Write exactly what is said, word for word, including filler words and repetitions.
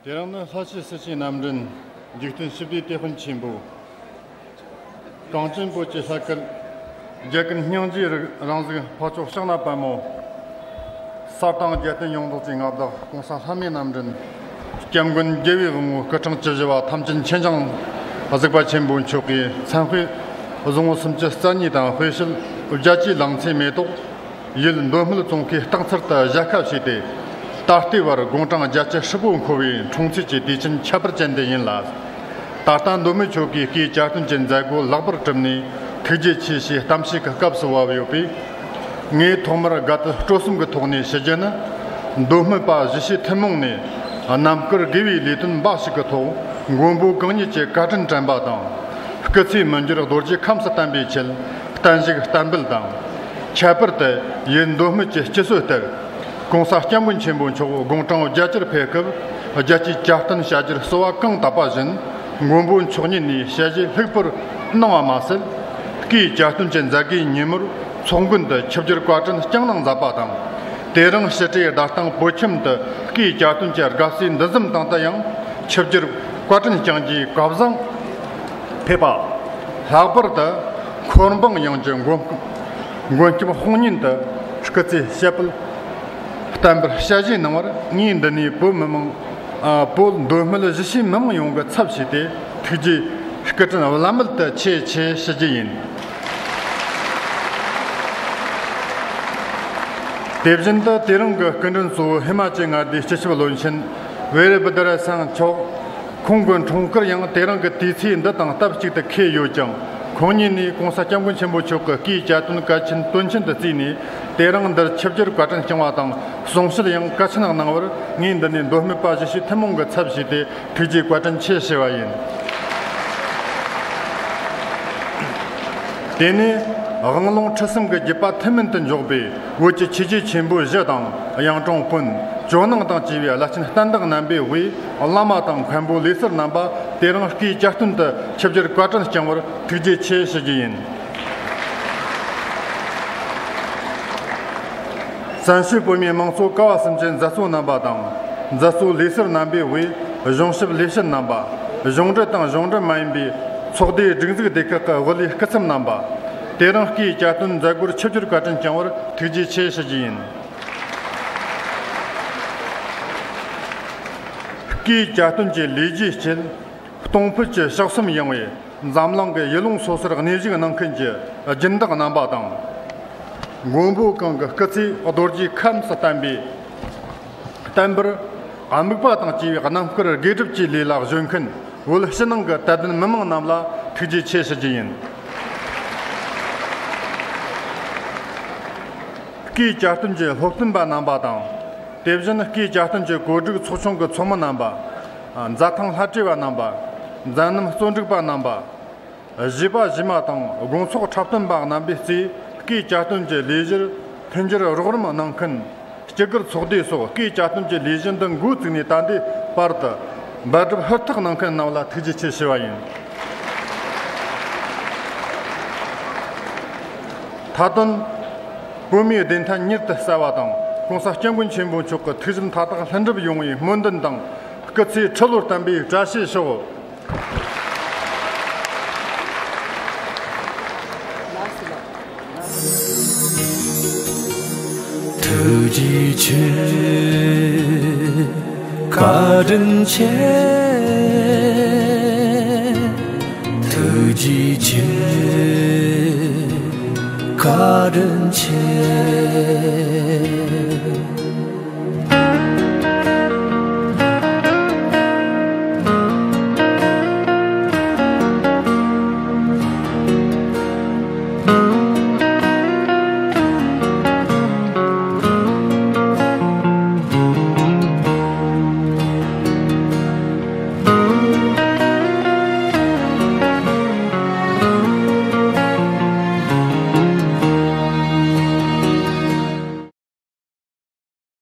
དེ་རིང་ནི་ལྷ་ཆོས་སྲིད་ཞིའི་རྣམ་འདྲེན། འཇིག་རྟེན་ཞི་བདེའི་དེད་དཔོན་ཆེན་པོ། གངས་ཅན་བོད་ཀྱི་ལྷ་སྐལ། རྒྱལ་ཀུན་སྙིང་རྗེའི་རིགས། རང་གཟུགས་འཕགས་མཆོག་ཕྱག་ན་པདྨོ། གསར་དང་རྒྱལ་བསྟན་ཡོངས་རྫོགས་ཀྱི་མངའ་བདག་༸གོང་ས་ལྷ་མིའི་རྣམ་འདྲེན། སྐྱབས་མགོན་རྒྱལ་བའི་དབང་པོ་སྐུ་ཕྲེང་བཅུ་བཞི་པ་ཐམས་ཅད་མཁྱེན་ཅིང་གཟིགས་པ་ཆེན་པོ་མཆོག་གིས་མཚན་དཔེ་བཟང་པོ་སུམ་ཅུ་རྩ་གཉིས་དང་དཔེ་བཤད་བརྒྱད་ཅུའི་ལང་ཚོའི་མེ་ཏོག་ཡུལ་མདོ་སྨད་ཙོང་ཁའི་སྟག་འཚེར་དུ་ཞལ་ཁ་ཕྱེས་ཏེ། ད་ལྟའི་བར་དགུང་གྲངས་བརྒྱད་ཅུ་ཧྲིལ་པོ་འཁོར་བའི་འཁྲུངས་ཚེས་ཀྱི་དུས་ཆེན་ཁྱད་པར་ཅན་དེ་ཡིན་ལ། ད་ལྟ་མདོ་སྨད་ཆོལ་ཁའི་སྐུའི་གྱ་སྟོན་གྱི་མཛད་སྒོ་ལེགས་པར་གྲུབ་ནས་ཐུགས་རྗེ་ཆེ་ཞེས་གཏམ་བཤད་ཀྱི་སྐབས་སུ་བབས་ཡོད་པས། ངས་ཐོག་མར་དགའ་དད་སྤྲོ་གསུམ་གྱི་ཐོག་ནས་ཞུ་རྒྱུ་ནི། མདོ་སྨད་པ་གཞིས་བྱེས་ཐུན་མོང་ནས་རྣམ་དཀར་དགེ་བའི་ལས་དོན་འབའ་ཞིག་གི་ཐོག་མགོན་པོ་གང་ཉིད་ཀྱི་བཀའ་དྲིན་དྲན་པ་དང་། སྐུ་ཚེ་མི་འགྱུར་རྡོ་རྗེ་ཁམས་སུ་བརྟན་པའི་ཆེད་བརྟན་བཞུགས་བསྟར་འབུལ་དང་། ཁྱད་པར་དུ་ཡུལ་མདོ་སྨད་ཀྱི་སྤྱི་སྲོལ་ལྟར། ༸གོང་ས་༸སྐྱབས་མགོན་ཆེན་པོ་མཆོག་དགུང་གྲངས་བརྒྱད་ཅུར་ཕེབས་སྐབས་རྒྱལ་སྤྱིའི་གྱ་སྟོན་བྱ་རྒྱུར་གསོལ་བ་གང་བཏབ་པ་བཞིན། མགོན་པོ་མཆོག་ཉིད་ནས་ཞལ་བཞེས་ལྷུག་པོར་གནང་བ་མ་ཟད། སྐུའི་གྱ་སྟོན་གྱི་མཛད་སྒོའི་ཉིན་མོར་ཚོགས་མགོན་དུ་ཆིབས་བསྒྱུར་བཀའ་དྲིན་བསྐྱངས་གནང་མཛད་པ་དང་། དེ་རིང་ཕྱི་དྲོའི་ཟླ་སྟེང་བོད་ཁྱིམ་དུ་སྐུའི་གྱ་སྟོན་གྱི་དགའ་བསུའི་འདུ་འཛོམས་སྟེང་དུ་ཡང་ཆིབས་བསྒྱུར་བཀའ་དྲིན་བསྐྱངས་རྒྱུའི་སྐལ་བཟང་ཕེབས་པ། ལྷག་པར་དུ་འཁོར་འབངས་ཡོངས་ཀྱི་མགོན་མགོན་སྐྱབས་དཔུང་གཉེན་དུ་སྐུ་ཚེ་ཞབས་པད་བརྟན་པར་ཞལ་བཞེས་གནང་བར། ངས་འདི་ནས་བོད་མི་མང་། ཨ། བོད་མདོ་སྨད་གཞིས་བྱེས་མི་མང་ཡོངས་ཀྱི་ཚབ་བྱས་ཏེ་ཐུགས་རྗེ་སྐུ་དྲིན་བླ་མེད་དུ་ཆེ་ཆེ་ཞུ་རྒྱུ་ཡིན། དེ་བཞིན་དུ་དེ་རིང་གི་སྐུ་མགྲོན་གཙོ་བོ་ཧི་མ་ཅལ་མངའ་སྡེའི་སྤྱི་ཁྱབ་བློན་ཆེན་ཝེ་རི་བྷ་དར་སང་མཆོག་ཁོང་གི་འཁྲུངས་སྐར་ཡང་དེ་རིང་གི་དུས་ཚེས་འདི་དང་སྟབས་གཅིག་ཏུ་འཁེལ་ཡོད་ཀྱང་། ཁོང་ཉིད་ནས་༸གོང་ས་༸སྐྱབས་མགོན་ཆེན་པོ་མཆོག་གི་སྐུའི་གྱ་སྟོན་གལ་ཆེན་དོན་ཆེན་དུ་བརྩིས་ནས། དེ་རིང་འདིར་ཆིབས་བསྒྱུར་བཀའ་དྲིན་བསྐྱངས་པ་དང་། གསུང་བཤད་ཡང་གལ་ཆེན་གནང་བར། ངས་འདི་ནས་མདོ་སྨད་པ་གཞིས་བྱེས་ཐུན་མོང་གི་ཚབ་བྱས་ཏེ་ཐུགས་རྗེ་བཀའ་དྲིན་ཆེ་ཞུ་བ་ཡིན། དེ་ནས་དབང་ལུང་ཁྲིད་གསུམ་གྱི་བརྒྱུད་པ་ཐུན་མིན་དུ་འཇོག་པའི་བོད་ཀྱི་ཆོས་བརྒྱུད་ཆེན་པོ་བཞི་དང་། གཡུང་དྲུང་བོན། ཇོ་ནང་དང་བཅས་པའི་བླ་ཆེན་བསྟན་བདག་རྣམ་པའི་དབུས་བླ་མ་དང་མཁན་པོ་ལས་ཟུར་རྣམ་པ་དེ་རིང་སྐུའི་གྱ་སྟོན་དུ་ཆིབས་བསྒྱུར་བཀའ་དྲིན་བསྐྱངས་པར་ཐུགས་རྗེ་ཆེ་ཞུ་རྒྱུ་ཡིན། བཙན་བྱོལ་བོད་མིའི་དམངས་གཙོ་ཀ་བ་གསུམ་གྱི་མཛད་གཙོ་རྣམ་པ་དང་། མཛད་གཙོ་ལས་ཟུར་རྣམ་པའི་དབུས་གཞུང་ཞབས་ལས་བྱེད་རྣམ་པ། གཞུང་འབྲེལ་དང་གཞུང་འབྲེལ་མ་ཡིན་པའི་ཚོགས་སྡེའི་སྒྲིག་འཛུགས་སྡེ་ཁག་གི་དབུ་ལས་སྐུ་ཚབ་རྣམ་པ། དེ་རིང་སྐུའི་གྱ་སྟོན་མཛད་སྒོར་ཆིབས་བསྒྱུར་བཀའ་དྲིན་བསྐྱངས་པར་ཐུགས་རྗེ་ཆེ་ཞུ་རྒྱུ་ཡིན། སྐུའི་གྱ་སྟོན་གྱི་ལས་རྒྱུའི་དཀྱིལ། གཏོང་ཕོད་ཀྱི་ཕྱག་གསུམ་ཡངས་པས་འཛམ་གླིང་གི་ཡུལ་ལུང་སོ་སོར་གནས་བཞུགས་གནང་མཁན་གྱི་སྦྱིན་བདག་རྣམ་པ་དང་། མགོན་པོ་གང་གི་སྐུ་ཚེ་རྡོ་རྗེ་ཁམས་སུ་བརྟན་པའི་བརྟན་པར། དམིགས་པ་དང་བཅས་པའི་རྣམ་དཀར་དགེ་སྒྲུབ་ཀྱི་ལས་ལ་གཞོལ་མཁན་བོད་ཕྱི་ནང་གི་དད་ལྡན་མི་མང་རྣམས་ལ་ཐུགས་རྗེ་ཆེ་ཞུ་རྒྱུ་ཡིན། སྐུའི་གྱ་སྟོན་གྱི་སློབ་སྟོན་པ་རྣམ་པ་དང་། དེ་བཞིན་སྐུའི་གྱ་སྟོན་གྱི་གོ་སྒྲིག་ཚོགས་ཆུང་གི་ཚོགས་མི་རྣམ་པ། མཛའ་ཐང་ལྷ་བྲིས་པ་རྣམ་པ། མཛད་རྣམ་གཙོ་འགྲིག་པ་རྣམ་པ། གཞས་པ་གཞས་མ་དང་དགོང་ཚོགས་འཁྲབ་སྟོན་པ་རྣམ་པས་གཙོས་སྐུའི་གྱ་སྟོན་གྱི་ལས་གཞིར་མཐུན་འགྱུར་རོགས་རམ་གནང་མཁན། སྤྱི་སྒེར་ཚོགས་སྡེ་སོགས་སྐུའི་གྱ་སྟོན་གྱི་ལས་གཞི་འདི་འགོ་བཙུགས་ནས་ད་ལྟའི་བར་དུ་འབད་སྒྲུབ་ཧུར་ཐག་གནང་མཁན་རྣམས་ལ་ཐུགས་རྗེ་ཆེ་ཞུ་བ་ཡིན། མཐའ་དོན། བོད་མིའི་བདེན་མཐའ་མྱུར་དུ་གསལ་བ་དང་༸གོང་ས་༸སྐྱབས་མགོན་ཆེན་པོ་མཆོག་གི་ཐུགས་བཞེད་མཐའ་དག་ལྷུན་གྲུབ་ཡོང་བའི་སྨོན་འདུན་དང་། སྐུ་ཚེ་ཁྲི་ལོར་བརྟན་པའི་བཀྲ་ཤིས་ཤོག། ཐུགས་རྗེ་ཆེ། བཀའ་དྲིན་ཆེ། ཐུགས་རྗེ་ཆེ། བཀའ་དྲིན་ཆེ།